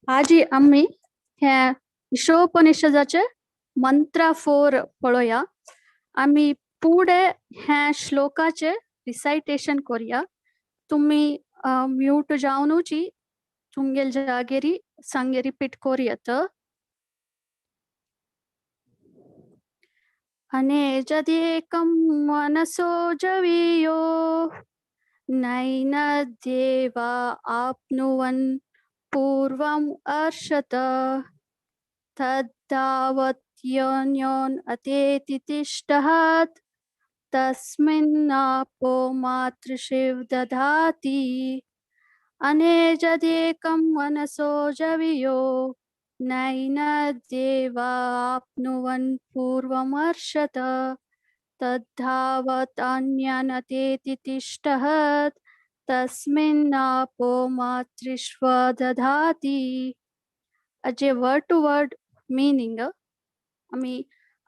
आजी आमी हे ईशोपनिषदाचे मंत्रा 4 पळोवया. आमी पुढे हे श्लोकाचे रिसायटेशन करूया. तुम्ही म्यूट जावनुची तुमगेल जागेरी संगे रिपीट करूयात. अनेजदेकं मनसो जवीयो नैनदेवा आप्नुवन् पूर्वम् अर्षत तद्धावत्योन्योन् अतेति तिष्ठत् तस्मिन्नापो मातृशिव दधाति. अनेजदेकं मनसो जवीयो नैनदेवा आप्नुवन् पूर्वमर्षत तद्धावत् अन्यनतेति तिष्ठत् तस्मिन्नापो मातृष्व दधाति. अजे वर्ड टू वर्ड मीनिंग आमी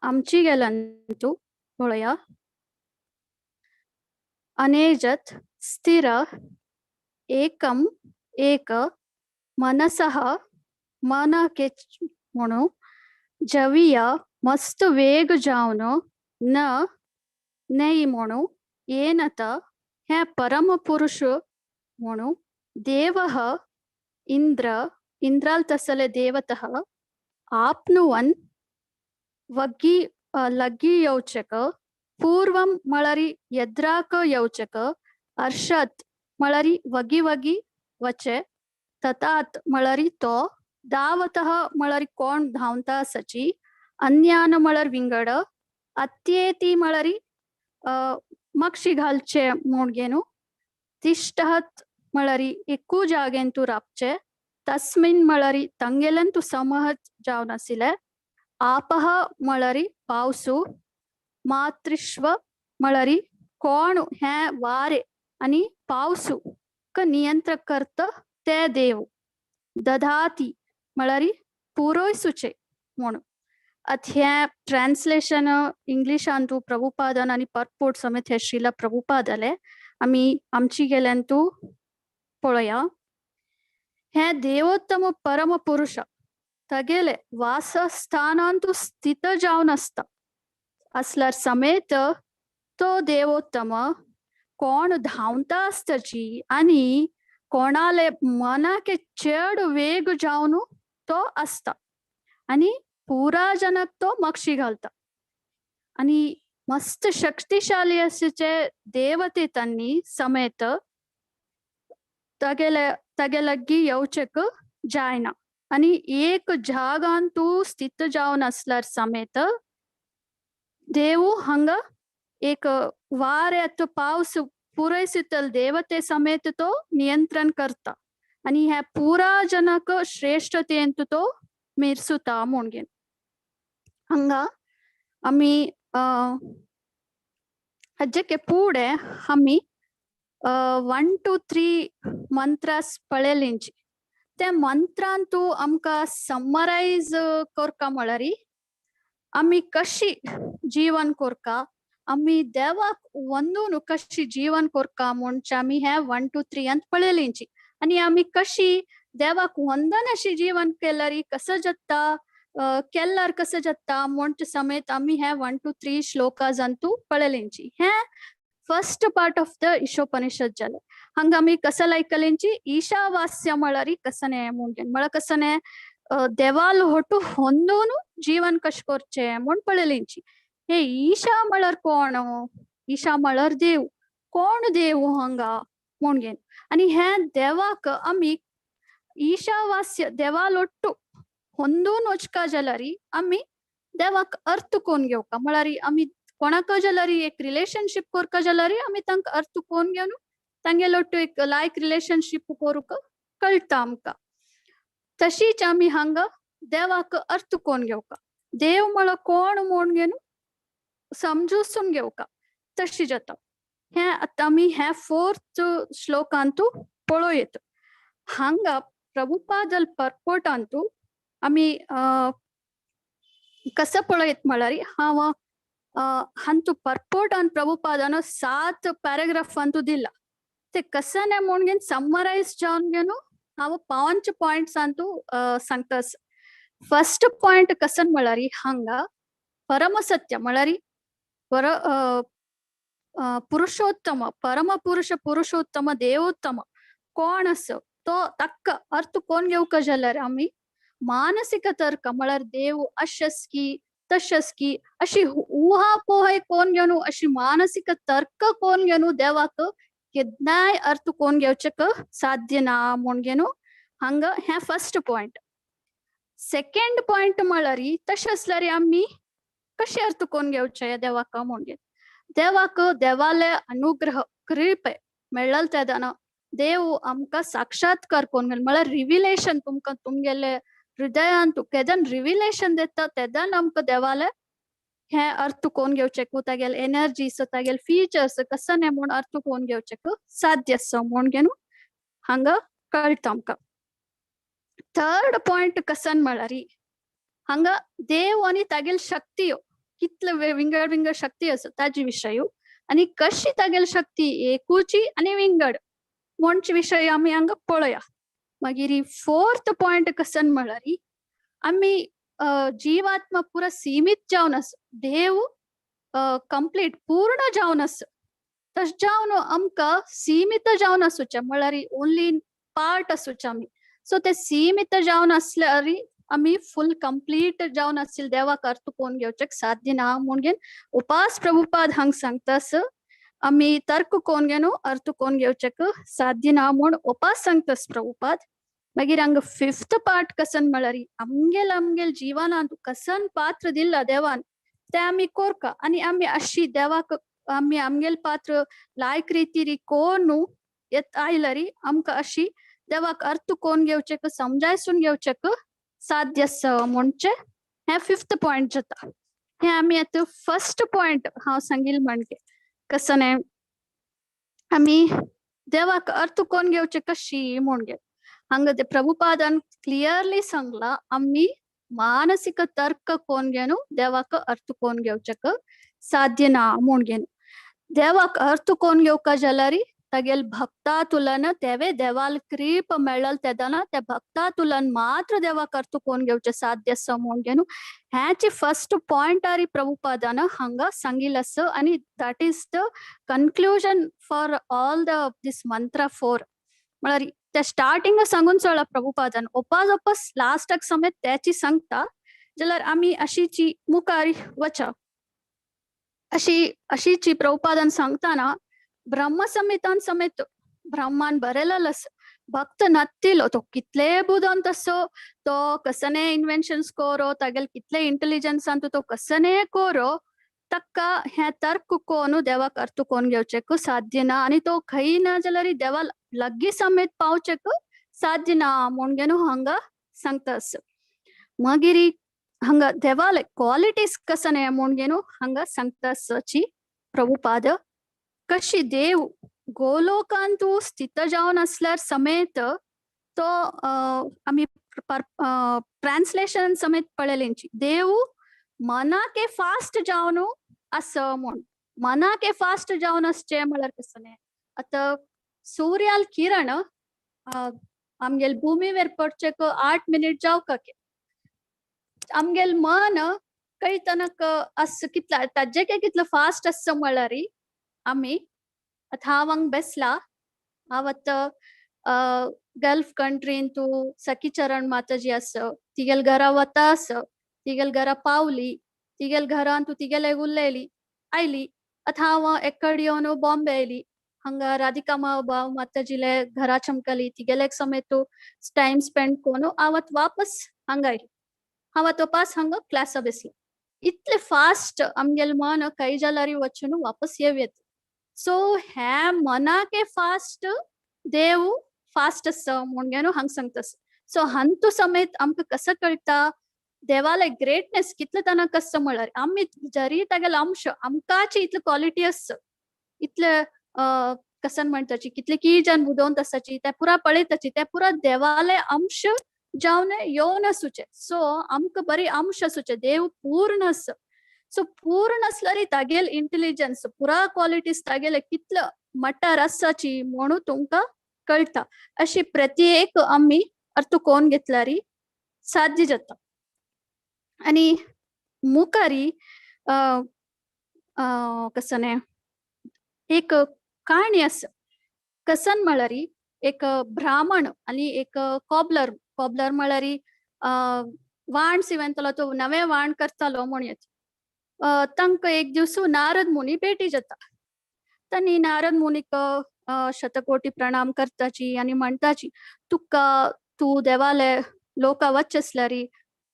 आमची गेल्यान तूं पळया. अनेजत स्थिर एकम एक मनसः मन के म्हणू जविया मस्त वेग जावन न नेई म्हणू येनत हे परम पुरुष म्हणू देवः इंद्र इंद्राल तसले देवतः आप्नुवन् वग्गी लग्गी यौचक पूर्वं मळरी यद्राक यौचक अर्षत मळरी वगी वगी वचे ततात मळरी तो दावतः मळरी कोण धांवता सची अन्यान मळर विंगड अत्येती मळरी मक्षी घालचे म्हूण तिष्ठहत मळरी एकू जागेंतू राबचे तस्मिन मळरी तंगेलंतु समहत जावन आशिल्ले आपह मळरी पावसू मातृष्व मळरी कोण हे वारे आणि पावसू क नियंत्र करत ते देव दधाती मळरी पुरोयसुचे म्हणून. आतां हें ट्रान्सलेशन इंग्लिशांतू प्रभुपादन आनी पर्पोर्ट समेत हे श्रीला प्रभुपादाले आमी आमची गेल्यान तूं पळया. हे देवोत्तम परम पुरुष तगेले वासस्थानांतू स्थित जावन आसता असल्यार समेत तो देवोत्तम कोण धांवता आसताची आनी कोणाले मनाके चड वेग जावन तो आसता आनी पुरा जनक तो मक्षी घालता आनी मस्त शक्तिशाली आसचे देवते तन्नी समेत तगेले तगेलग्गी येवचेक जायना आनी एक जागांतू स्थित जावन आसल्यार समेत देव हांगा एक वारे अथवा पावस पुरयसितल देवते समेत तो नियंत्रण करता आनी हे पुरा जनक श्रेष्ठतेंत तो मिरसुता म्हूण घेवन हांगा आमी हाजे पुढे आमी 1 2 3 मंत्रास पळयलींची त्या मंत्रांतू आमकां समरायज करका म्हळ्यार आमी कशी जीवन करका आमी देवाक वंदून कशी जीवन करका म्हणचे आमी हे 1 2 3 अंत पळयलींची आनी आमी कशी देवाक वंदन अशी जीवन केल्यार कसं जाता केल्यार कसं जाता म्हणचे समेत आमी हे 1 2 3 श्लोकाजांतू पळयलींची. हे first part of the Ishopanishad जाले. हांगा आमी कसं लायकलेंची ईशावास्य म्हळ्यार कसने म्हूण म्हळ्यार कसने देवाल होटू ಹೊಂದೋನು जीवन कशें करचें म्हूण पळयलींची. हे ईशा म्हळ्यार कोण? ईशा म्हळ्यार देव. कोण देव हांगा म्हूण घेवन आनी हे देवाक आमी ईशावास्य देवाल ಒಟ್ಟು ಹೊಂದून वचका जाल्यार आमी देवाक अर्थ कोण घेवका म्हळ्यार आमी कोणाक जाल्यार एक रिलेशनशीप करका जाल्यार आमी तांकां अर्थ कोण घेवन तांगेलो ಒಟ್ಟು एक लायक रिलेशनशीप करूंक कळटा आमकां. तशीच आमी हांगा देवाक अर्थ कोण घेवका देव म्हळ्यार कोण म्हूण घेवन समजून घेवका तशी जाता. हें आतां आमी हे 4th श्लोकांतू पळोवयेत. हांगा प्रभुपादल पर्पोर्टांतू आमी कसं पळयत म्हळ्यार हांव हांतू पर्पोर्टान प्रभुपादान 7 पॅराग्राफांतू दिला ते कसं म्हूण घेवन समरायज जावन घेवन हांव पांच पॉयंट्सांतू सांगतास. फर्स्ट पॉयंट कसन म्हळ्यार हांगा परमसत्य म्हळ्यार पर पुरुषोत्तम, परमपुरुष पुरुषोत्तम देवोत्तम कोण आसा तो तक्क अर्थ कोण घेवंक जाल्यार आमी मानसीक तर्क म्हळ्यार देव अशेंच की तशेंच की अशी ऊहापोह कोण घेवन अशी मानसीक तर्क कोण घेवन देवाक केन्नाय अर्थ कोण घेवचेक साध्य ना म्हूण घेवन हांगा हें फर्स्ट पॉयंट. सेकंड पॉयंट म्हळ्यार तशें आसल्यार आमी कशें अर्थ कोण घेवचें देवाक म्हूण घेवन देवाक देवाले अनुग्रह कृपे मेळ्ळल तेदना देव आमकां साक्षात्कार कोण घेवन म्हळ्यार रिविलेशन तुमकां तुमगेले हृदयांत केदन रिविलेशन देता तेदन आमकां देवाले हें अर्थ कोण घेवचेक तागेले एनर्जीस तागेले फीचर्स कसने म्हूण अर्थ कोण घेवचेक साध्य आसा म्हूण घेवन हांगा कळटा आमकां. थर्ड पॉयंट कसन म्हळ्यार हांगा देव आनी तागेले शक्तियो कितले विंगड विंगड शक्ती आसा ताजे विशय आनी कशी तागेली शक्ती एकूची आनी विंगड म्हणचे विशय आमी हांगा पळया. मागीर फोर्थ पॉयंट कसन म्हळ्यार आमी जीवात्मा पुरा सीमित जावन आसा, देव कंप्लीट पूर्ण जावन आसा, तशें जावन आमकां सीमित जावन आसूचें म्हळ्यार ओन्ली पार्ट आसूचें आमी. सो ते सीमित जावन आसल्यार आमी फुल कंप्लीट जावन आसले देवाक अर्थ कोण घेवचेक साध्य ना म्हूण घेवन उपास प्रभुपाद हांग सांगतास आमी तर्क कोण घेवन अर्थ कोण घेवचेक साध्य ना म्हूण उपास सांगतास प्रभुपाद. मागीर हांगा फिफ्थ पार्ट कसन म्हळ्यार आमगेल आमगेल जिवनांत कसन पात्र दिल्ला देवान ते आमी कोरका आनी आमी अशी देवाक आमी आमगेल पात्र लायक रितीरी कोनु येत आयलरी आमकां अशी देवाक अर्थ कोण घेवचेक समजायसून घेवचेक साध्य आसा म्हणचे हें फिफ्थ पॉयंट जाता. हें आमी आतां फर्स्ट पॉयंट हांव सांगील म्हणजे कसने आमी देवाक अर्थ कोण घेवचे कशी म्हूण घेवन हांगा ते प्रभुपादान क्लियरली सांगला आमी मानसीक तर्क कोण घेवन देवाक अर्थ कोण घेवचेक साध्य ना म्हूण घेवन देवाक अर्थ कोण घेवका जाल्यार तागेल भक्ता तुलन तेवे देवाल कृप मेळल तेदना त्या भक्ता तुलन मात्र देवाक अर्थ कोण घेवचें साध्य आसा म्हूण घेवन हेंची फर्स्ट पॉयंट आरी प्रभुपादान हांगा सांगिल्लें आसा आनी that is the conclusion for all the this mantra four. म्हळ्यार ते स्टार्टिंग सांगून चोळा प्रभुपादान ओपास ओपास लास्टाक समेत त्याची सांगता जाल्यार आमी अशीची मुखार वचा. अशी अशीची प्रभुपादान सांगताना ब्रह्मसंहितान समेत ब्रह्मान बरयलेलो आसा भक्त नत्तिलो तो कितले बुदवंत आसो तो कसने इन्वेन्शन्स कोरो तागेले कितले इंटेलिजन्सान तो कसने कोरो ताका हें तर्क कोन देवाक अर्थ कोन घेवचेक साध्य ना आनी तो खंय ना जाल्यार देवा लागीं समेत पावचेक साध्य ना म्हूण घेवन हांगा सांगता आसा. मागीर हांगा देवाले क्वालिटीज कसने म्हूण घेवन हांगा सांगता आसाची प्रभुपाद कशी देव गोलोकांतू स्थित जावन आसल्यार समेत तो आमी ट्रान्सलेशन समेत पळयलेंची देव मनाके फास्ट जावन आसा म्हूण मनाके फास्ट जावन आसचें म्हळ्यार कसलें आतां सूर्याल किरण आमगेल भूमिवेर पडचेक 8 मिनिट जावकाक आमगेल मन खंय तनक आस कितला ताजें कितलो फास्ट आसता म्हळ्यार आमी आतां हांव हांगा बेसला हांव आतां गल्फ कंट्रीन तूं सखीचरण माताजी आसा तिगेल घरा वता आसा तिगेल घरा पावली तिगेल घरान तूं तिगेले उलयली आयली आतां हांव एकड येवन बॉम्बे आयली हांगा राधिका भाव माताजीले घरा चमकली तिगेले समेत तूं टायम स्पेंड करून हांव आतां वापस हांगा आयली हांव आतां वापस हांगा क्लासा बेसली. इतले फास्ट आमगेल मन खंय जाल्यार वचून वापस येव येता. सो हें मनाके फास्ट देव फास्ट आसा म्हूण घेवन हांगा सांगता. सो हांतू समेत आमकां कसो कळटा देवाले ग्रेटनेस कितले तनक आसता म्हळ्यार आमी जरी तागेलो अंश आमकांची इतली क्वॉलिटी आसता इतले कसन म्हणटाची कितले की जन बुदवंत आसाची ते पुरा पळयताची ते पुरा देवाले अंश जावन येवन आसूचे. सो आमकां बरी अंश आसूचे देव पूर्ण आसा. सो पूर्ण आसल्यार तागेल इंटेलिजन्स पुरा क्वॉलिटीज तागेले कितलो मटार आसाची म्हणून तुमकां कळटा. अशी प्रति एक आमी अर्थ कोण घेतल्यारी साध्य जाता. आनी मुखारी कसने एक काणी आसा. कसन म्हळ्यार एक ब्राह्मण आनी एक कॉबलर. कॉबलर म्हळ्यार वाण सिवेंतलो, तो नवे वाण करतालो म्हणयत. तांकां एक दिवस नारद मुनी भेटी जाता. तांणी नारद मुनीक शतकोटी प्रणाम करताची आनी म्हणटाची, तुका तूं देवाले लोका वच आसल्यारी,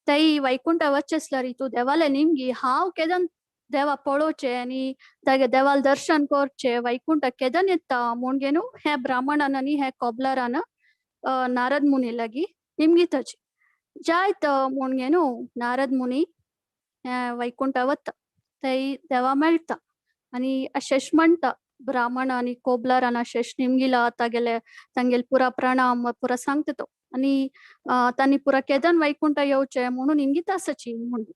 तई वैकुंठा वच आसल्यारी तूं देवाले निमगी, हांव केदन देवा पळोवचें आनी तागे देवाल दर्शन करचें, वैकुंठा केदन येता म्हूण घेवन हे ब्राह्मणान आनी हे कॉबलरान नारद मुनी लागीं निमगिताची. जायत म्हूण घेवन नारद मुनी वैकुंठा वता, थंय देवा मेळटा आनी अशेंच म्हणटा ब्राह्मण आनी कोबलरान अशेंच निमगिला, तागेले तांगेले पुरा प्रणाम पुरा सांगता तो आनी तांणी पुरा केदन वैकुंठा येवचें म्हणून निमगिता आसाची म्हणून.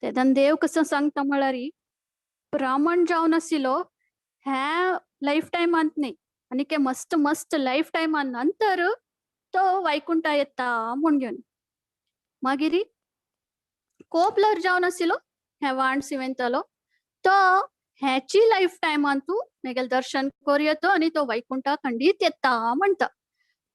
तेदन देव कसो सांगता म्हळ्यार ब्राह्मण जावन आशिल्लो ह्या लायफ टायमांत न्ही, आनी के मस्त मस्त लायफ टायमान नंतर तो वैकुंठा येता म्हूण घेवन. मागीर कोबलर जावन आशिल्लो हे वाण सिवेंतलो तो ह्याची लायफ टायमान तूं मेगेल दर्शन करूं आनी तो वैकुंठा खंडीत येता म्हणटा.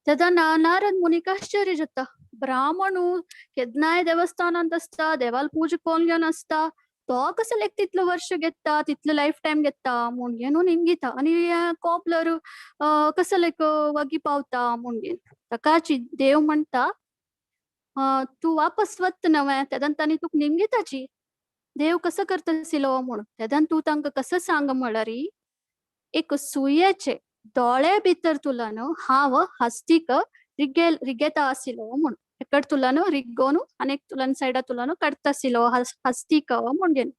तेन्ना नारद मुनीक आश्चर्य जाता, ब्राह्मणू केन्नाय देवस्थानांत आसता, देवाल पूजा कोण घेवन आसता, तो कसो लेक तितलो वर्ष घेता, तितलो लायफ टायम घेता म्हूण घेवन निमगिता आनी कॉबलर कसो लेक वगी पावता म्हूण घेवन. ताकाची देव म्हणटा तूं वापस वत नवें, तेदन तांणी तुका निमगिताची देव कसो करता आशिल्लो म्हूण. तेदन तूं तांकां कसो सांग म्हळ्यार एक सुयेचे दोळे भितर तुला न्हू हांव हस्तीक रिगे रिगेता आशिल्लो म्हूण, एकड तुला न्हू रिगोवन आनी एक तुलान सायडा तुला न्हू काडटा आशिल्लो हस्तीक म्हूण घेवन.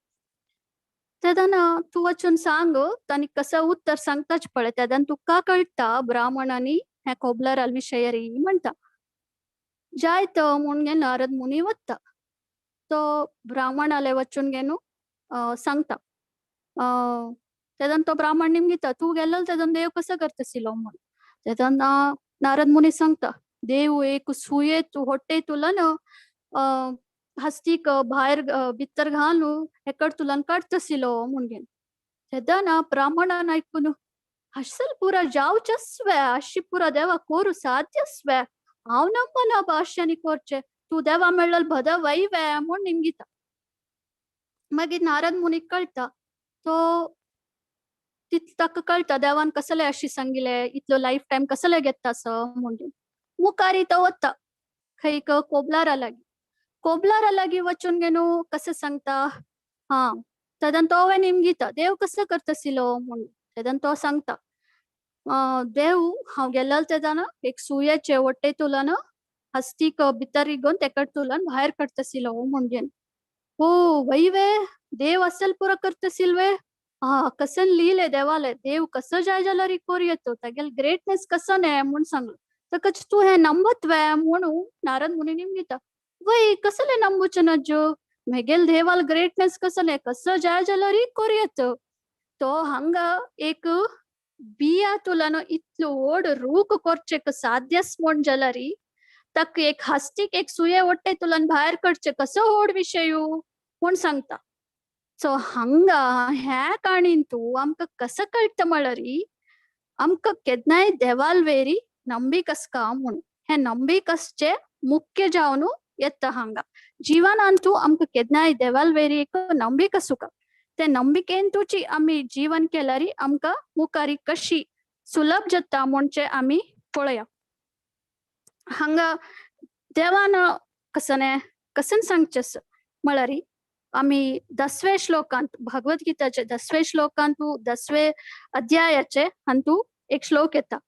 तेदन तूं वचून सांग तांणी कसो उत्तर सांगताच पळय, तेदन तुका कळटा ब्राह्मणांनी हे कोबलराल विशयरी म्हणटा. जायत म्हूण घेवन नारद मुनी वता, तो ब्राह्मणाले वचून घेवन सांगता. तेदन तो ब्राह्मण निमगिता, तूं गेल्लो तेदन देव कसो करता आशिल्लो म्हूण. तेदन नारद मुनी सांगता, देव एक सुये होट्टे तुला न हस्तीक भायर भितर घालून एकड तुलान काडटा आशिल्लो म्हूण घेवन. तेदन ब्राह्मणान आयकून असल पुरा जावचेच वे, अशी पुरा देवा कोरू साध्यच वे, हांव नंबना भाश्यानी करचें, तूं देवा मेळ्ळल भद वय वे म्हूण निमगिता. मागीर नारद मुनीक कळटा, तो ताका कळटा देवान कसले अशी सांगिल्लें, इतलो लायफ टायम कसले घेता असो म्हूण. मुखार तो वता खंय कोबलारा लागीं. कोबलारा लागीं वचून घेवन कसो सांगता, हा तेदन तो निमगिता देव कसो करता आशिल्लो म्हूण. तेदन तो सांगता, देव हांव गेल्लो तेदन एक सुयेचे वट्टे तुलान हस्तीक भितर रिगोवन तेकड तुलान भायर काडटा आशिल्लो म्हूण घेवन. ओ वय वे देव असल पुरा करता आशिल्लो वे, हा कसन लिहिले देवाले, देव कसो जाय जाल्यार करूं येतो, तागेले ग्रेटनेस कसो न्ही म्हूण सांगलो. ताकाच तूं हें नंबत वे म्हणून नारद मुनी निमगिता, वय कसलें नंबुचें नज्जो, मेगेल देवाल ग्रेटनेस कसलें, कसो जाय जाल्यार करूं येतो. तो हांगा एक बिया तुलान इतलो व्हड रूख करचें साध्यच म्हूण जाल्यार ताका एक हस्तीक एक सुये वट्टे तुलान भायर काडचें कसो व्हड विशय म्हूण सांगता. सो हांगा ह्या काणीन तूं आमकां कसो कळटा म्हळ्यार आमकां केन्नाय देवाल वेरी नंबीक आसका म्हूण. हें नंबीक आसचें मुख्य जावन येता हांगा जिवनान तूं आमकां केन्नाय देवाल वेरी एक नंबीक आसूका, ते नंबिकेन तुची आमी जीवन केल्यार आमकां मुखारी कशी सुलभ जाता म्हणचे आमी पळया. हांगा देवान कसने कसन सांगचें म्हळ्यार आमी दसवे श्लोकांत भगवद्गीताचे दसवे श्लोकांत दसवे अध्यायाचे हातूंत एक श्लोक येता,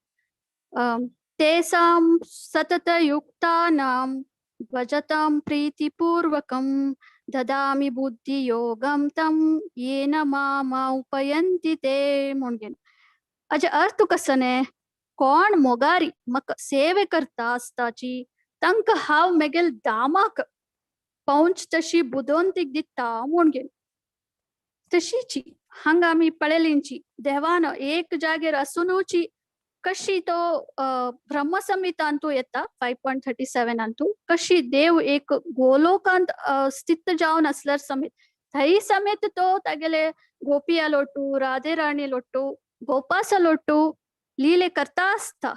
तेसां सततयुक्तानां भजतां प्रीतिपूर्वकं ददामि बुद्धियोगं तं येन माम उपयन्ति ते म्हूण घेवन. हाजे अर्थ कसने कोण मोगारी म्हाका सेवे करता आसताची तांकां हांव मेगेल दामाक पौंच तशी बुदवंतीक दिता म्हूण घेवन. तशीची हांगा आमी पळयलींची देवान एक जागेर आसुनूची कशी तो ब्रह्मसंहितांतू येता 5.37 अंतू कशी देव एक गोलोकांत स्थित जावन आसल्यार समेत थंय समेत तो तागेले गोपिया लोटू, राधे राणी लोटू, गोपासा लोटू लीले करता आसता.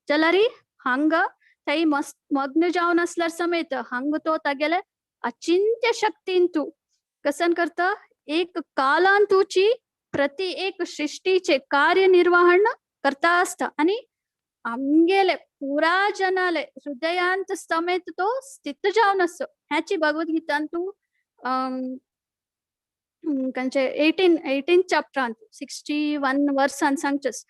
जाल्यार हांगा थंय मग्न जावन आसल्यार समेत हांगा तो तागेले अचिंत्य शक्तींतू कसन करता एक कालांतूची प्रति एक सृष्टीचे कार्यनिर्वहण करता आसता आणि आमगेले पुरा जनाले हृदयांत समेत तो स्थित जावन आसो. ह्याची भगवद्गीतांतू कंचे 18 चॅप्टरांत 61 वर्सान सांगचेस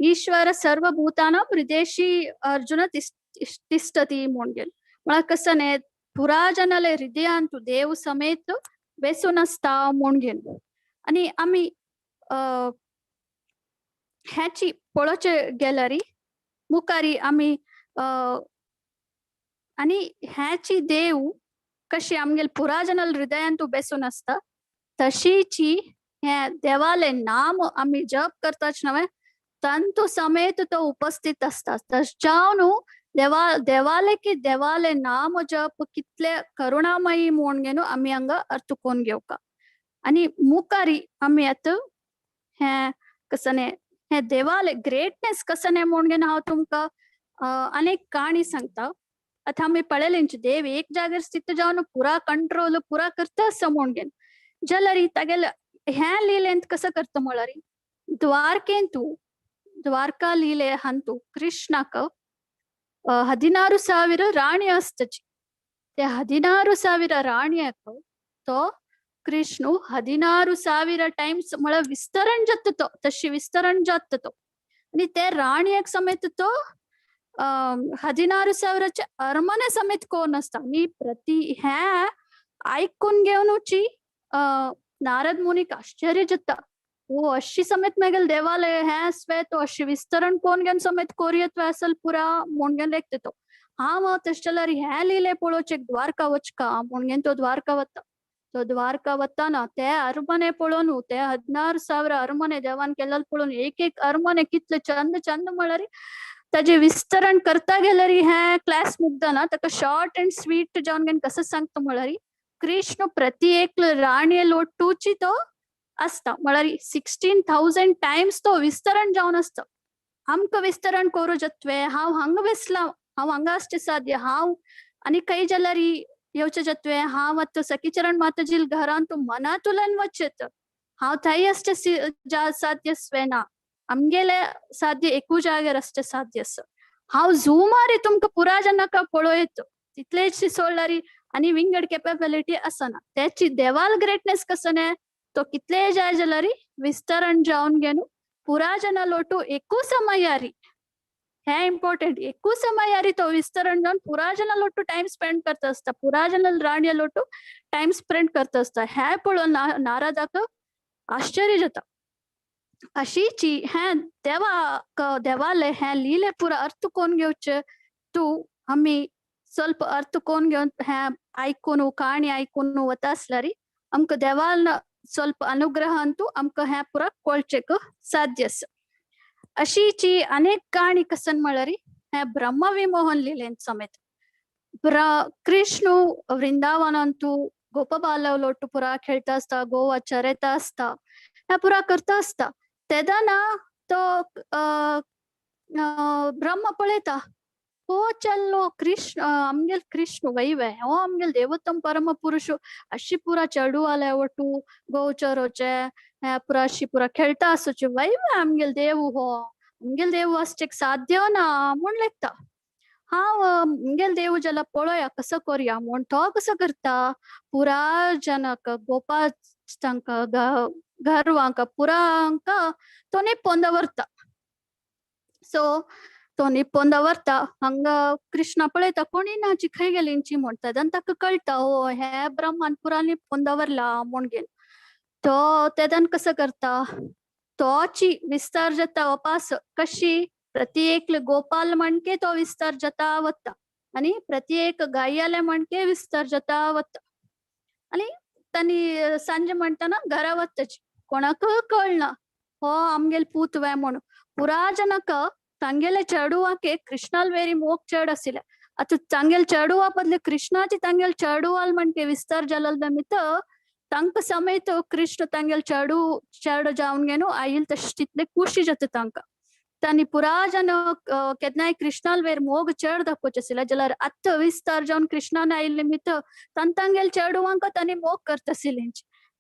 ईश्वर सर्वभूतानां हृदयशी अर्जुन तिष्ठति म्हूण गेल. म्हळ्यार कसं न्ही पुरा जनाले हृदयांतू देव समेत बेसून आसता म्हूण गेल. आनी आमी ह्याची पळोवचे गेल्यारी मुखारी आमी आनी ह्याची देव कशी आमगेले पुरा जनाले हृदयांतू बेसून आसता तशीची हे देवाले नाम आमी जप करताच नव्हे तंतु समेत तो उपस्थित आसता. तश जावन देवाले की देवाले नाम जप कितले करुणामयी म्हूण घेवन आमी हांगा अर्थ कोन घेवका. आनी मुखारी आमी आतां हें कसं हे देवाले ग्रेटनेस कसं न्ही म्हूण घेवन हांव तुमकां अनेक काणी सांगता. आतां आमी पळयलेंच देव एक जाग्यार स्थित जावन पुरा कंट्रोल पुरा करता आसा म्हूण घेवन. जाल्यार तागेले ह्या लिलेंत कसं करता म्हळ्यार द्वारकेंतू द्वारका लीले हंतू कृष्णाक 16,000 राणी आसताची. ते 16,000 राणयक तो कृष्णू 16,000 टायम्स म्हळ्यार विस्तरण जाता तो, तशी विस्तरण जाता तो. आनी ते राणयक समेत तो 16,000 अरमने समेत कोण आसता. आनी प्रति हें आयकून घेवनुची नारद मुनीक आश्चर्य जाता. ओ अशी समेत मेगेल देवालय हें स्वे तो अशी विस्तरण कोण घेवन समेत कोरयत असल पुरा म्हूण घेवन लेखता तो. हांव तशें जाल्यार हें लिले पळोवचें द्वारका वचका म्हूण घेवन तो द्वारका वता. तो द्वारका वताना ते अरमने पळोवन ते 16,000 अरमने देवान केल्ले पळोवन एक एक अरमने कितले चंद चंद म्हळ्यार ताजे विस्तरण करता गेल्यार हें क्लास मुगदना ताका शॉर्ट अँड स्वीट जावन घेवन कसं सांगता म्हळ्यार कृष्ण प्रति एक राणये लोटूची तो आसता. म्हळ्यार 16,000 टायम्स तो विस्तरण जावन आसता. आमकां विस्तरण करूं जातवे हांव हांगा बेसलां, हांव हांगा आसचें साध्य, हांव आनी खंय जाल्यार येवचें जातवे हांव आतां सखीचरण माताजी घरांत मनांतल्यान वचत हांव थंय आसचें साध्य स्वेना, आमगेले साध्य एकू जाग्यार आसचें साध्य आसा. हांव झुमारी तुमकां पुरा जनाक पळयत तितलेच सोडल्यार आनी विंगड केपेबिलिटी आसना. त्याची देवाल ग्रेटनेस कसं न्ही तो कितले जाय जाल्यार विस्तरण जावन घेवन पुरा जना लोटू एकू समयारी, हें इम्पॉर्टंट, एकू समयारी तो विस्तरण जावन पुरा जना लोटू टायम स्पेंड करता आसता, पुरा जना राणये लोटू टायम स्पेंड करता आसता. हें पळोवन नारदाक आश्चर्य जाता. अशीची हें देवाक देवाले हें लिले पुरा अर्थ कोण घेवचे तूं आमी ಸ್ವಲ್ಪ अर्थ कोण घेवन हें आयकून काणी आयकून वता आसल्यार आमकां देवान ಸ್ವಲ್ಪ अनुग्रह अंतू आमकां हें पुरा कळचेक साध्य आसा. अशीची अनेक काणी कसन म्हळ्यार हें ब्रह्मविमोहन लिलेंत समेत कृष्णू वृंदावनांतू गोपबालव लोटू पुरा खेळटा आसता, गोवा चरयता आसता, हें पुरा करता आसता. तेदना तो ब्रह्म पळयता हो चल्लो कृष्ण आमगेल कृष्ण वैवे हो आमगेल देवोत्तम परम पुरुष अशी पुरा चेडू आले ಒಟ್ಟು ಗೋವು ಚರೋಚೆ ಪುರಾ ಅशी पुरा खेळटा आसूचे वैवे आमगेल देव हो आमगेल देव आसचेक साध्य ना म्हूण लेखता. हांव आमगेल देव जाल्यार पळोवया कसो करया म्हूण तो कसो करता पुरा जनक गोपा तांकां गर्वांक पुरांक तो निपोवन दवरता. सो तो निपोवन दवरता हांगा कृष्णा पळयता कोणी नाची खंय गेलींची म्हूण तेन्ना ताका कळटा ओ हे ब्रह्मान पुरा निपोवन दवरला म्हूण घेवन तो तेदन कसो करता तोची विस्तार जाता वपास कशी प्रत्येक गोपाल म्हणके तो विस्तार जाता वता आनी प्रत्येक गायले म्हणके विस्तार जाता वता. आनी तांणी सांजे म्हणटना घरा वताची कोणाक कळना हो आमगेल पूत वे म्हूण पुरा जनक तांगेले चेडवाके कृष्णाल वेरी मोग चड आशिल्ले. आतां तांगेले चेडवा बदले कृष्णाची तांगेले चेडवाल म्हणके विस्तार जालेल निमित्त तांकां समेत कृष्ण तांगेले चेडू चेडो जावन घेवन आयल तशें तितले खुशी जाता तांकां. तांणी पुरा जन केन्नाय कृष्णाल वेर मोग चड दाखोवचे आशिल्ले जाल्यार आतां विस्तार जावन कृष्णान आयिल्ले निमित्त तांगेले चेडवांक तांणी मोग करता आशिल्ले.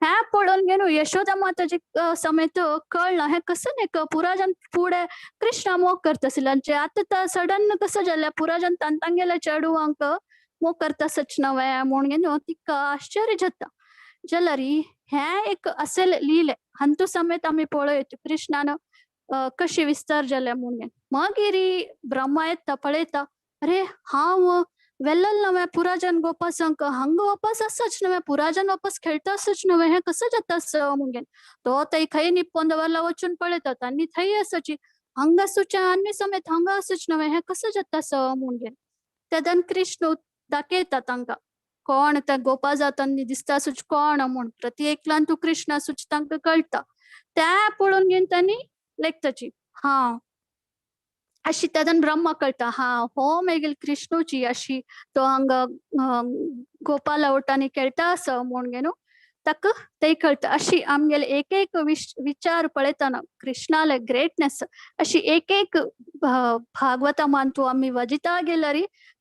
हें पळोवन घेवन यशोदा माताजी समेत कळ्ळां हें कसं न्ही पुरा जन फुडें कृष्णा मोग करता आशिल्ले आनी आतां सडन कसं जालें पुरा जन तांगेल्या चेडवांक मोग करता सच नवें म्हूण घेवन तिका आश्चर्य जाता. जाल्यार हें एक असेल लिहिले हांतू समेत आमी पळयत कृष्णान कशी विस्तार जाले म्हूण घेवन. मागीर ब्रह्मा येता पळयता अरे हांव वेल्लल नवें पुराजन गोपासांक हांगा वापस आसच नवें पुराजन वापस खेळटा आसच नवें हें कसं जाता आसा म्हूण घेवन तो थंय खंय निप्पोन दवरला वचून पळयता आनी थंय आसाची हांगा आसूचे आनी समेत हांगा आसूच नवें हें कसं जाता आसा म्हूण घेवन. तेदन कृष्ण दाखयता तांकां कोण त्या गोपा जातांनी दिसता आसूच कोण म्हूण प्रति एकल्यान तूं कृष्ण आसूच तांकां कळटा. त्या पळोवन घेवन तांणी लेखताची हा अशी तेदन ब्रह्मा कळटा हा हो मागीर कृष्णूची अशी तो हांगा गोपाला वटांनी खेळटा आसा म्हूण घेवन ताका ते कळटा. अशी आमगेले एक एक विचार पळयतना कृष्णाले ग्रेटनेस अशी एक एक भागवता मानतो आमी वजिता गेल्यार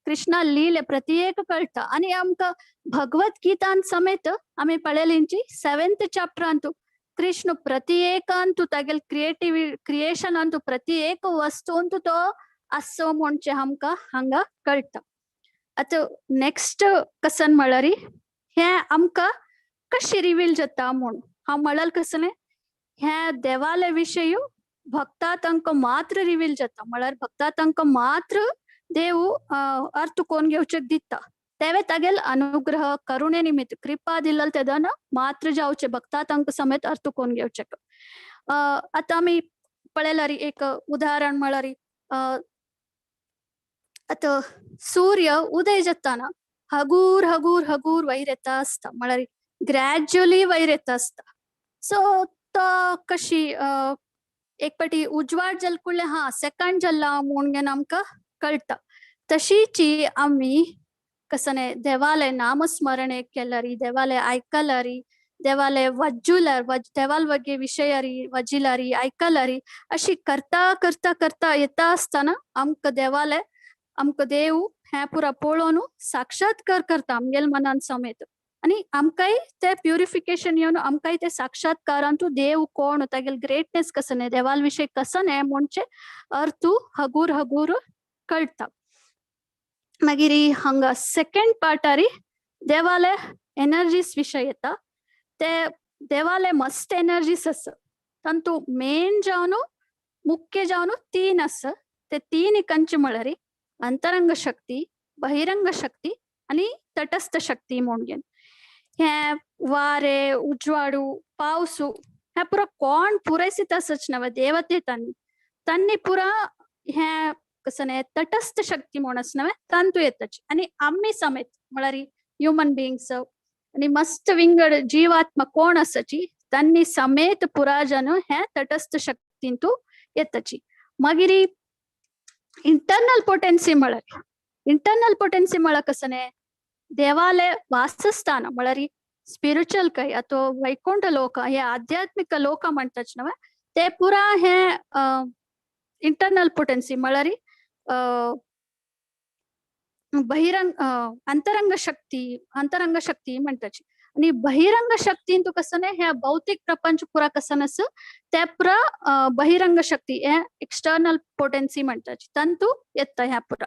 कृष्णा लीले प्रत्येक कळटा. आनी आमकां भगवत गीतान समेत आमी पळयलींची 7th चॅप्टरांतू कृष्ण प्रत्येकांतू तागेले क्रिएशन अंतू प्रत्येक वस्तूंतू तो आसो म्हणचे आमकां हांगा कळटा. आतां नेक्स्ट कसन म्हळ्यार हें आमकां कशी रिवील जाता म्हूण हांव म्हळ्यार कसलें हें देवाले विशय भक्ता तांकां मात्र रिवील जाता म्हळ्यार भक्ता तांकां मात्र देव अर्थ कोण घेवचें दिता तेवे तागेल अनुग्रह करुणे निमित्त कृपा दिल्ल तेदन मात्र जावचे भक्ता तांकां समेत अर्थ कोण घेवचें. आतां आमी पळयल्यार एक उदाहरण म्हळ्यार आतां सूर्य उदय जाताना हगूर हगूर हगूर वयर येता आसता म्हळ्यार ग्रॅज्युअली वयर येता आसता. सो तो कशी एक पाटी उजवाड जाल कुडले हा सेकंड जाल्ला म्हूण घेवन आमकां कळटा. तशीची आमी कसने देवाले नामस्मरणे केल्यारी देवाले आयकल्यारी देवाले वज्जुल्यार देवाल वगे विशयारी वजिलारी आयकल्यारी अशी करता करता करता येता आसतना आमकां देवाले आमकां देव हें पुरा पळोवन साक्षात्कार करता आमगेले मनान समेत आनी आमकांय ते प्युरिफिकेशन येवन आमकांय ते साक्षात्कारांतू देव कोण तागेले ग्रेटनेस कसने देवाल विशय कसने म्हणचे अर्थ हगूर हगूर कळटा. मागीर हांगा सेकंड पार्टारी देवाले एनर्जीस विशय येता. ते देवाले मस्त एनर्जीस आसा तांतू मेन जावन मुख्य जावन 3 आसा. ते 3 कंचे म्हळ्यार अंतरंग शक्ती बहिरंग शक्ती आनी तटस्थ शक्ती म्हूण घेवन हें वारे उजवाडू पावसू हें पुरा कोण पुरयसीत आसच नवे देवते तांणी तांणी पुरा हें कसं तटस्थ शक्ती म्हूण आसा नवे तांतू येताची. आनी आमी समेत म्हळ्यार ह्युमन बिंग्स आनी मस्त विंगड जीवात्मा कोण आसाची तांणी समेत पुरा जन हें तटस्थ शक्तींतू येताची. मागीर इंटरनल पोटेन्सी म्हळ्यार इंटरनल पोटेन्सी म्हळ्यार कसं देवाले वासस्थान म्हळ्यार स्पिरिच्युअल काय अथवा वैकुंठ लोक हे आध्यात्मिक लोक म्हणतात नवे ते पुरा हे इंटरनल पोटेन्सी म्हळ्यार बहिरंग अंतरंग शक्ती अंतरंग शक्ती म्हणताची. आणि बहिरंग शक्ती तू कसं नाही ह्या भौतिक प्रपंच पुरा कसं नस त्या पुरा बहिरंग शक्ती हे एक्सटर्नल पोटेन्सी म्हणताची तंतू येता ह्या पुरा.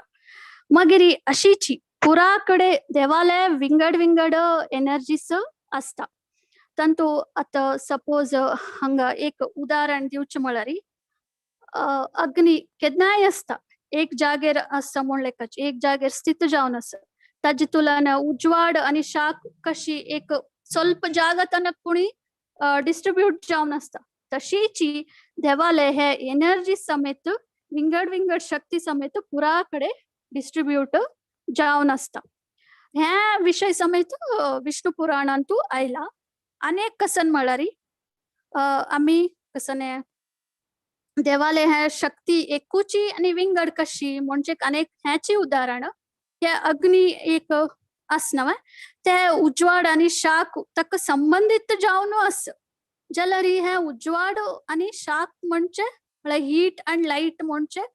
मागीर अशीची पुराकडे देवालय विंगड विंगड एनर्जीस असता. तंतू आता सपोज हांगा एक उदाहरण दिवचें म्हळ्यार अग्नी केन्नाय आसता एक जागेर आसता म्हूण लेखाची एक जागेर स्थित जावन आसा ताजे तुलना उजवाड आनी शाक कशी एक स्वल्प जागा तांकां कोणी डिस्ट्रीब्यूट जावन आसता तशीची देवालय हे एनर्जी समेत विंगड विंगड शक्ती समेत पुरा कडे डिस्ट्रीब्यूट जावन आसता. हे विशय समेत विष्णु पुराणांतू आयला. अनेक कसन म्हळ्यार आमी कसने देवाले हे शक्ती एकूची आनी विंगड कशी म्हणजे अनेक ह्याची उदाहरण. हे अग्नी एक आस नव्हे ते उजवाड आनी शाक ताका संबंदीत जावन आस जाल्यार हे उजवाड आनी शाक म्हणजे म्हळ्यार हीट आनी लायट म्हणजे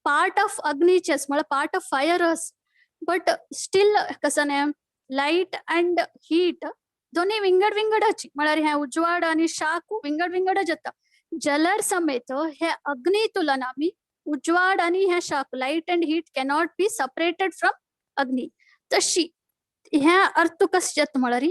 पार्ट ऑफ अग्नीचेच म्हळ्यार पार्ट ऑफ फायर आस. बट स्टील कसं न्ही लायट अँड हीट दोन्ही विंगड विंगडाची म्हळ्यार हे उजवाड आनी शाक विंगड विंगड जाता. जलर समेत हे अग्नी तुलन आमी उजवाड आनी हे शाक light and heat cannot be separated from अग्नी. तशी हे अर्थ कस जाता म्हळ्यार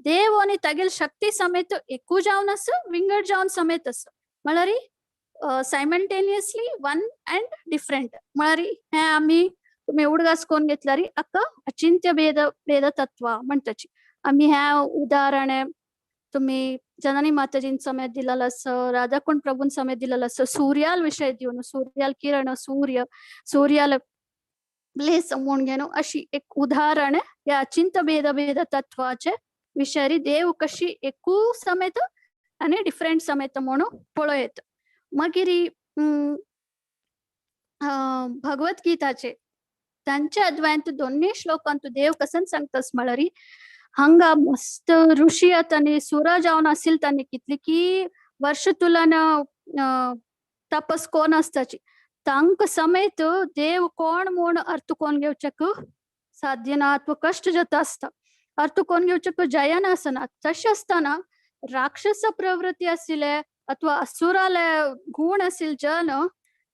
देव आनी तागेल शक्ती समेत एकू जावन आस विंगड जावन समेत आस म्हळ्यार सायमल्टेनियसली वन अँड डिफरंट. म्हळ्यार हे आमी तुमी उडगास कोण घेतल्यार हाका अचिंत्य भेद भेद तत्व म्हणटाची. आमी ह्या उदाहरण तुम्ही जननी माताजीन समेत दिलेलो आसा, राधाकुंड प्रभून समेत दिलेलो आसा, सूर्याल विशय दिवन सूर्याल किरण सूर्य सूर्याल प्लेस म्हूण घेवन अशी एक उदाहरण ह्या अचिंत्य भेद भेद तत्वाचे विशयी देव कशी एकू समेत आनी डिफरंट समेत म्हणून पळयत. मागीर भगवत गीताचे तांच्या अध्यायांत दोन्ही श्लोकांत देव कसन सांगतास म्हळ्यार हांगा मस्त ऋषी आतानी सुरा जावन आसिल तांणी कितली की वर्ष तुलन तपस कोण आसताची तांक समेत देव कोण म्हूण अर्थ कोण घेवच्याक साध्य ना अथवा कश्ट जाता आसता अर्थ कोण घेवच्याक जयन आसना. तशें आसतना राक्षस प्रवृत्ती आशिल्ले अथवा असुराले गुण आशिल्ले जन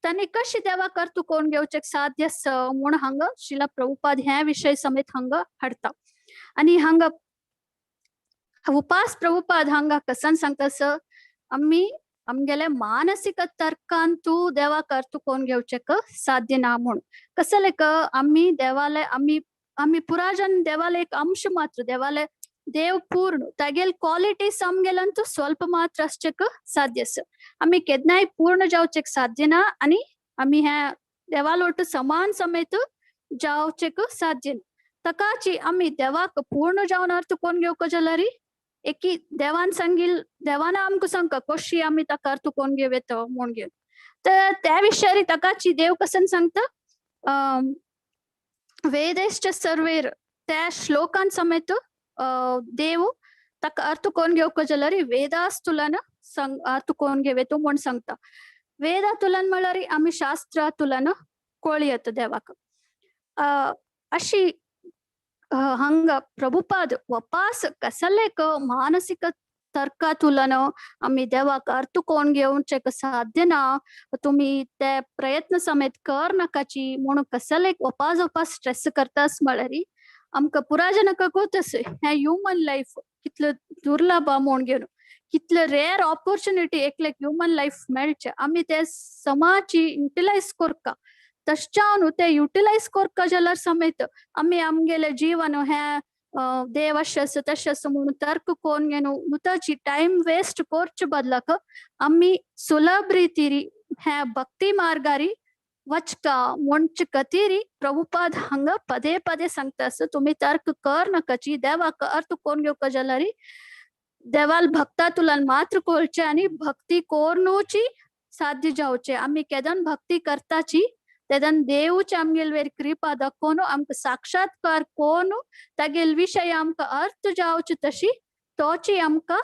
तांणी कशी देवाक अर्थ कोण घेवच्याक साध्य आसा म्हूण हांगा शिला प्रभुपाद ह्या विशय समेत हांगा हाडटा. आनी हांगा उपास प्रभुपाद हांगा कसन सांगता सर आमी आमगेले मानसीक तर्कान तूं देवाक अर्थ कोण घेवचेक साध्य ना म्हूण. कसले आमी देवाले आमी आमी पुराजन देवाले एक अंश मात्र देवाले देव पूर्ण तागेल क्वालिटीज आमगेल्यान स्वल्प मात्र आसचेक साध्य आसा. आमी केन्नाय पूर्ण जावचेक साध्य ना आनी आमी ह्या देवालोट समान समेत जावचेक साध्य ना. तकाची आमी देवाक पूर्ण जावन अर्थ कोण घेवक जाल्यार एकी देवान सांगील देवान आमकां सांगका कशी आमी ताका अर्थ कोण घेव येता म्हूण घेवन तर त्या विशयारी ताकाची देव कसन सांगता वेदेश्च सर्वेर त्या श्लोकान समेत देव ताका अर्थ कोण घेवक जाल्यार वेदास तुलन अर्थ कोण घेव येतो म्हूण सांगता. वेदा तुलन म्हळ्यार आमी शास्त्रा तुलन कोळी येता देवाक. अशी हांगा प्रभुपाद वपास कसलेक मानसीक तर्का तुलन आमी देवाक अर्थ कोण घेवचेक साध्य ना तुमी ते प्रयत्न समेत कर नाकाची म्हणून कसलेक वपास वपास स्ट्रेस करतास म्हळ्यार आमकां पुराजनक गोत हें ह्युमन लायफ कितले दुर्लभ म्हूण घेवन कितले रेअर ऑपॉर्च्युनिटी एकलेक ह्युमन लायफ मेळचे आमी ते समाची युटिलायज करका. तशें ते युटिलायज करका जाल्यार समेत आमी आमगेले जीवन हें देव अशें आसा तशें आसा म्हणून तर्क कोण घेवन मुताची टायम वेस्ट करचे बदलाक आमी सुलभ रितीरी हें भक्ती मार्गारी वचका म्हणचे खातीर प्रभुपाद हांगा पदे पदे सांगता आसा तुमी तर्क कर नाकाची देवाक अर्थ कोण घेवका जाल्यार देवाल भक्ता तुलन मात्र कोळचे आनी भक्ती कोरनूची साध्य जावचे. आमी केदन भक्ती करताची तेदन देवूच आमगेल वेर कृपा दाखोवन आमकां साक्षात्कार कोन तागेल विशय आमकां अर्थ जावचे तशी तोची आमकां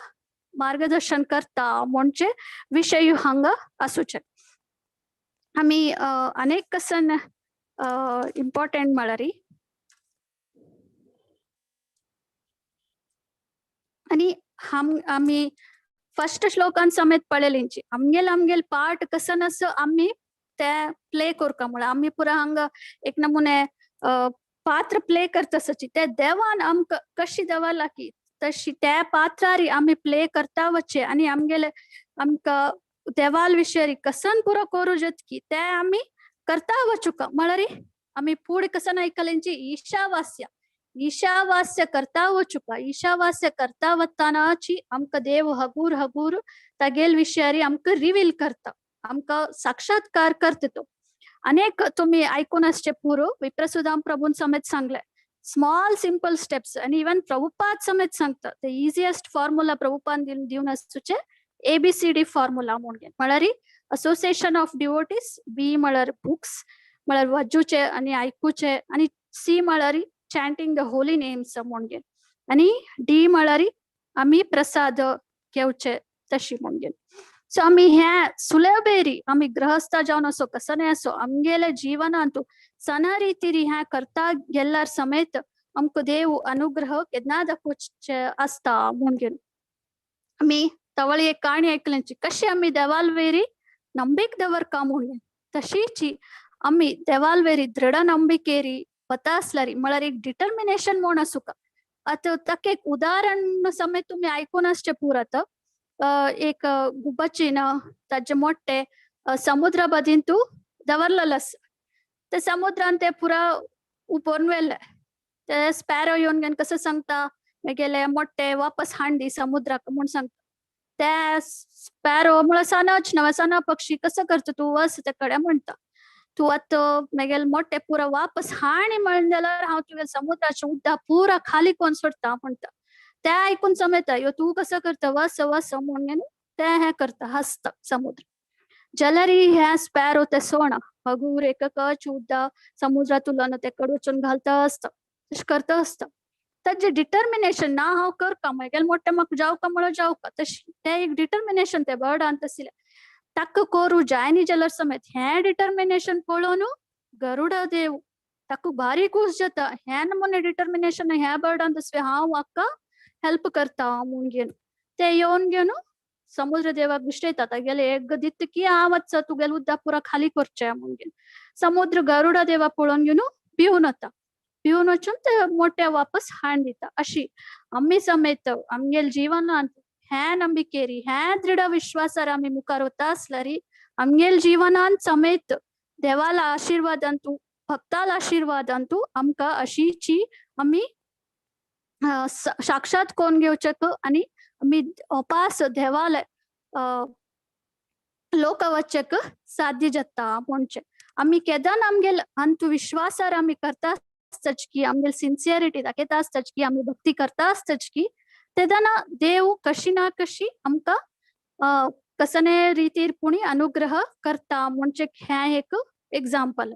मार्गदर्शन करता म्हणजे विशय हांगा आसूचे. आमी अनेक कसन इम्पॉर्टंट म्हळ्यार आनी आमी फर्स्ट श्लोकान समेत पळयलेंची आमगेल आमगेल पार्ट कसन आसा आमी ते प्ले करका म्हळ्यार आमी पुरा हांगा एक नमुने पात्र प्ले करता आसची ते देवान आमकां कशी देवा लागी तशी त्या पात्रारी आमी प्ले करता वचचे आनी आमगेले आमकां देवाल विशयी कसन पुरो करू जतकी ते आमी करता वचुका. म्हळ्यार आमी फुडें कसन आयकलेंची ईशावास्य ईशावास्य करता वचुका. ईशावास्य करता वतानाची आमकां देव हगूर हगूर तागेल विशयारी आमकां रिवील करता आमकां साक्षात्कार करता तो. अनेक तुमी आयकून आसचे पुरो विप्रसुदाम प्रभून समेत सांगले स्मॉल सिंपल स्टेप्स आनी इवन प्रभुपाद समेत सांगता ते इजिएस्ट फॉर्मुला प्रभुपाद दिवन आसूचे ABCD formula म्हूण म्हळ्यार असोसिएशन ऑफ डिवोटीज, बी म्हळ्यार बुक्स म्हळ्यार वाचूचे आनी आयकुचे, आनी सी म्हळ्यार चॅन्टिंग the Holi names म्हणगे, आनी डी म्हळ्यार आमी प्रसाद घेवचे तशी म्हणगे. सो आमी हे सुलभेरी आमी गृहस्थ जावन असो कसने असो आमगेले जीवनांतु सण रितीरी ह्या करता गेल्यार समेत आमकां देव अनुग्रह केन्ना दाखोवचे आसता म्हणून. आमी तवळ एक काणी आयकल्यांची कशी आमी देवालवेरी ನಂಬಿಕೆ दवरका म्हणून, तशीची आमी देवालवेरी दृढ ನಂಬಿಕೆರಿ वता आसल्यारी म्हळ्यार एक डिटर्मिनेशन म्हूण आसूका. आतां ताका एक उदाहरण समेत तुमी आयकून आसचें पूर. आतां एक गुब्बचीन ताजे मोठे समुद्र बदींतू दवरलेलो आसा. ते समुद्रान ते पुरा उपोवन व्हेले. ते स्पॅरो येवन घेवन कसो सांगता, मेगेले मोठे वापस हांडी समुद्राक म्हूण सांगता. ते स्पॅरो म्हळ्यार सनच नवे सना पक्षी, कसो करता तूं, वच ते कडेन म्हणटा, तूं आतां मेगेले मोठे पुरा वापस हाणी म्हणलें जाल्यार हांव तुगे समुद्राचे उदक पुरा खाली कोन सोडटा म्हणटा. ते आयकून समेता, यो तूं कसो करता, वस वस म्हणून ते हें करता, हसता समुद्र. जाल्यार हें स्पॅरो ते सोणा हगूर एककच उदक समुद्रांतुल्यान ते कडेन वचून घालता आसता, तशें करता आसता. ताजें डिटर्मिनेशन ना हांव करता, म्हागेलें मोठें म्हाका जावका म्हळ्यार जावका, तशें तें एक डिटर्मिनेशन ते बर्डान आशिल्लें. ताका करूं जायनी जाल्यार समेत हें डिटर्मिनेशन पळोवन गरुडा देव ताका बारीक खूश जाता, हें नमुने डिटर्मिनेशन ह्या बर्डान तसलें, हांव हाका हेल्प करता म्हूण घेवन ते येवन घेवन समुद्र देवाक विशयता, तागेले एक दित की हांव वच तुगेलें उदक पुरा खाली करचें म्हूण घेवन. समुद्र गरुडा देवा पळोवन घेवन भिवन वता, भिवन वचून ते मोठे वापस हाड दिता. अशी आमी समेत आमगेले जिवनांत हें ನಂಬಿಕೆರಿ हें दृढ विश्वासार आमी मुखार वता आसल्यारी आमगेले जिवनांत समेत देवाला आशिर्वाद अंतू, भक्ताला आशिर्वाद अंतू आमकां अशीची आमी साक्षात कोण घेवचेक आनी आमी अपास देवाले लोक वचक साध्य जाता म्हणचे. आमी केदन आमगेले अंतू विश्वासार आमी करता आसतच की आमगेले सिन्सियरिटी दाखयता आसतच की आमी भक्ती करता आसतच की तेदना देव कशी ना कशी आमकां कसने रितीर पुणी अनुग्रह करता म्हणजे हें एक एग्जाम्पल.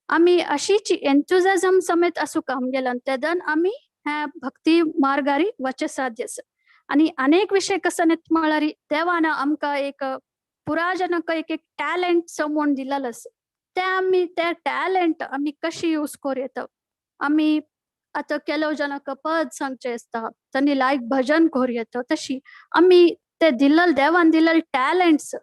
आमी अशीच एन्थुजियाझम समेत आसूंक आमगेल्यान तेदन आमी हें भक्ती मार्गारी वचें साध्य आसा. आनी अनेक विशय कसो म्हळ्यार देवान आमकां एक पुराजनक एक एक टॅलंट म्हूण दिलेलो आसा, ते आमी ते टॅलंट आमी कशी यूज करूं येता. आमी आतां ಕೆಲವು ಜನಕ್ಕೆ पद सांगचें आसता, तांणी लायक भजन करूं येता, तशी आमी ते दिल्लल देवान दिल्लल टॅलंट्स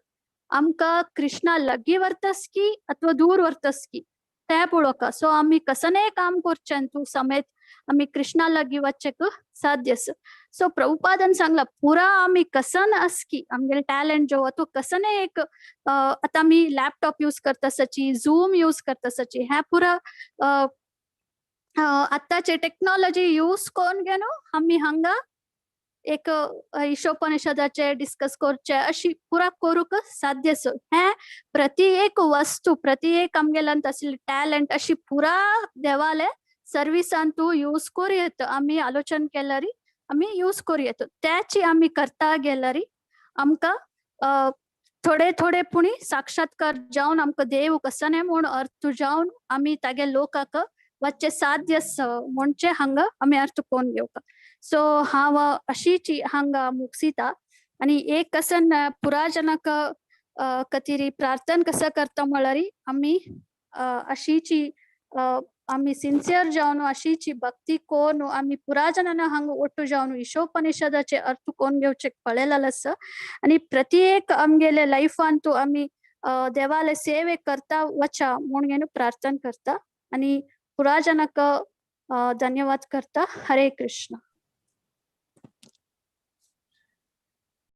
आमकां कृष्णा लागीं व्हरतस की अथवा दूर व्हरतस की तें पळोवका. सो आमी कसनेय काम करचें तूं समेत आमी कृष्णा लागीं वचचें साध्य आसा. सो प्रभुपादान सांगला पुरा आमी कसन आसकी आमगेले टॅलंट जो तो कसने एक आतां आमी लॅपटॉप यूज करता सची, झूम यूज करता सची, हें पुरा आतांचे टेक्नॉलॉजी यूज करून घेवन आमी हांगा एक ईशोपनिषदाचे डिस्कस करचे अशी पुरा करूंक साध्य आसा. हें प्रति एक वस्तू प्रति एक आमगेल्यान आशिल्ले टॅलंट अशी पुरा देवाले सर्विसान तूं यूज करूं येता. आमी आलोचन केल्यार आमी यूज करूं येता, त्याची आमी करता गेल्यार आमकां थोडे थोडे पुणी साक्षात्कार जावन आमकां देव कसने म्हूण अर्थ जावन आमी तागे लोकाक वच्चे साध्य आसा म्हणचे हांगा आमी अर्थ कोन घेवका. सो हांव अशीच हांगा मुगसिता. आनी एक कसन पुराजनक कतिरी प्रार्थना कसं करता म्हळ्यार आमी अशीची आमी सिन्सियर जावन अशीची भक्ती कोन आमी पुराजनान हांगा ಒಟ್ಟು जावन ईशोपनिषदाचे अर्थ कोन घेवचे पळयलेलो आसा. आनी प्रति एक आमगेले लायफांतू आमी देवाले सेवे करता वचा म्हूण घेवन प्रार्थना करता आनी पुराजनक धन्यवाद करता. हरे कृष्ण.